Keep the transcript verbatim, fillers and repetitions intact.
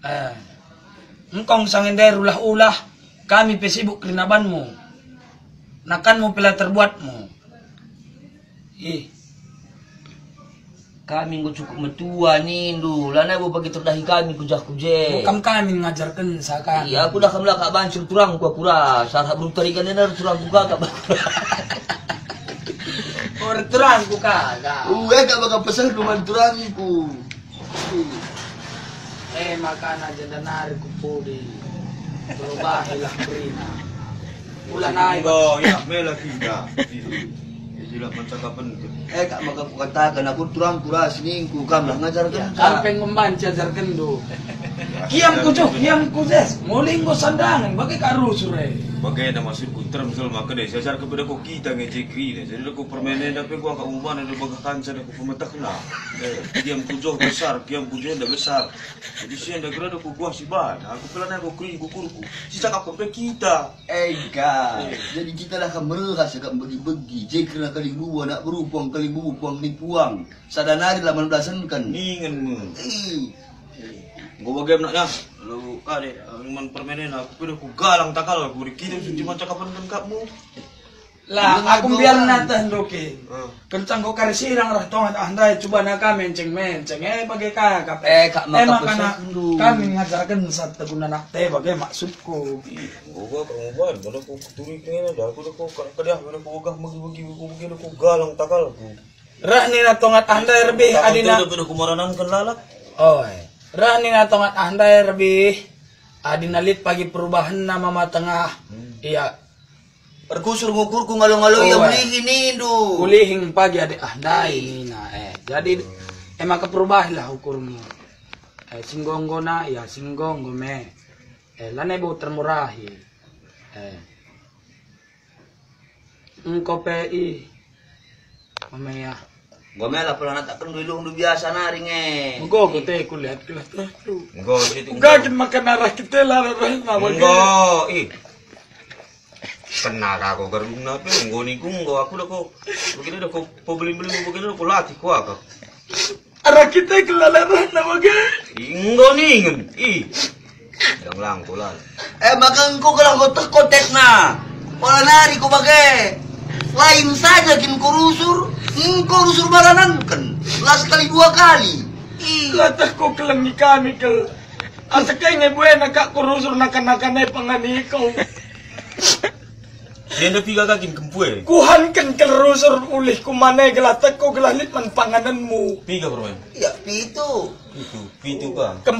Eh, engkong sangendai rulah-ulah, kami pe sibuk kerinabanmu. Nakanmu pe la terbuatmu. Ih. Kami enggo cukup metua nindu, lanai bo bagi terdahi kami ku jah ku je. Kam kami ngajarkensa kan. Iya, aku dah kam la kak banci turangku aku ras, arah berutarikan nena turangku kakak. Oh, turangku kakak. Uh, eh, kak baka peseh kuman turangku. Eh, makana jenda nari ku pudi. Berubahilah berina. Ulah nai. Enggo, ya, mela kita. Isi lah mencakapen. Eh, kak maka kukatakan, aku turangku ras ningku, kam lah ngajarken. Kam pe nggo mbanci ajarkenndu. Kiam ku juh, kiam ku jes, muli enggo sandangen, bage kak rusur e. Bage na maksudku, terem selma kede, siajarken pe dako kita nge je kerina, jadi dako permen enda pe kuakap umana enda bagah kanca dako pemetehna. Eh, kiam ku juh besar, kiam ku juh enda besar. Jadi si enda kira dako kuah si bana, aku pe lanai ko kering kukurku. Si cakap pe kita. Ega. Eh. Jadi kita lah kam merasa kak begi-begi, je kerina kalimbubu anak beru puang kalimbubu puang ni puang. Sada nari la man belasenken. Ningen me. Ih. Enggo bage nak ya. Lalu kade, eh, man permenen aku pe ku galang takal, ku kita suci mancakapen kapmu. Lah, aku mbiar nateh ndoke. Hmm. Kencang kok kari sirang rah tongat ah ndai cuba naka menceng-menceng. Eh, bage kakap. Eh, kak maka makana pesendu. Kami ngajarken sat teguna nak te bage maksudku. Ih, enggo gua kamu ban, mana ku kuturi kena dah, aku dah ku kadiah, mana ku gah megi-megi, ku megi, ku galang takalku. Reh nina tongat ah ndai rebih adina. Udah, udah kumarananken lalap. Oi. Reh nina tongat ah ndai rebih adina lit pagi perubahenna mama tengah. Hmm. Iya. Erkusur ngukurku ngalo-ngalo ia. Oi. Ulihi nindu. Ulihi pagi adik ah ndai nina. Eh, jadi, hmm, emaka perubahilah ukurmu. Eh, singgonggona, ya, singgonggo me. Eh, lanai bo termurahi. Eh. Engko pe i. Mama ya. Enggo mela pula natakkendu iluhndu biasa nari nge. Enggo, enggo te kulihat, kulihat. Enggo, situ. Uga kin makan arah kita lah, arah, arah, arah, enggo, ih. Kena ka ko gardungna pe, enggo niku, enggo aku dah ko. Begini dah ko, pebeli-beli begini dah ko latih ko aku. Arah kita kelala rana bage. Enggo ningen. Ih. Lang-lang ko lan. Eh, maka engko gelah ko teko tekna. Ola nari ko bage. Lain saja kin ko rusur, engko rusur barananken. La sekali dua kali. Ih. Latah ko kelengi kami kel. Asa kai nge buena kak ko rusur nakan-nakan e pangan iko. Enda piga kakin kempue? Kuhanken kel rusur ulih ku mane gelah teko gelah lit man panganenmu. Piga permen? Ya, pitu. Pitu, pitu ka. Kem-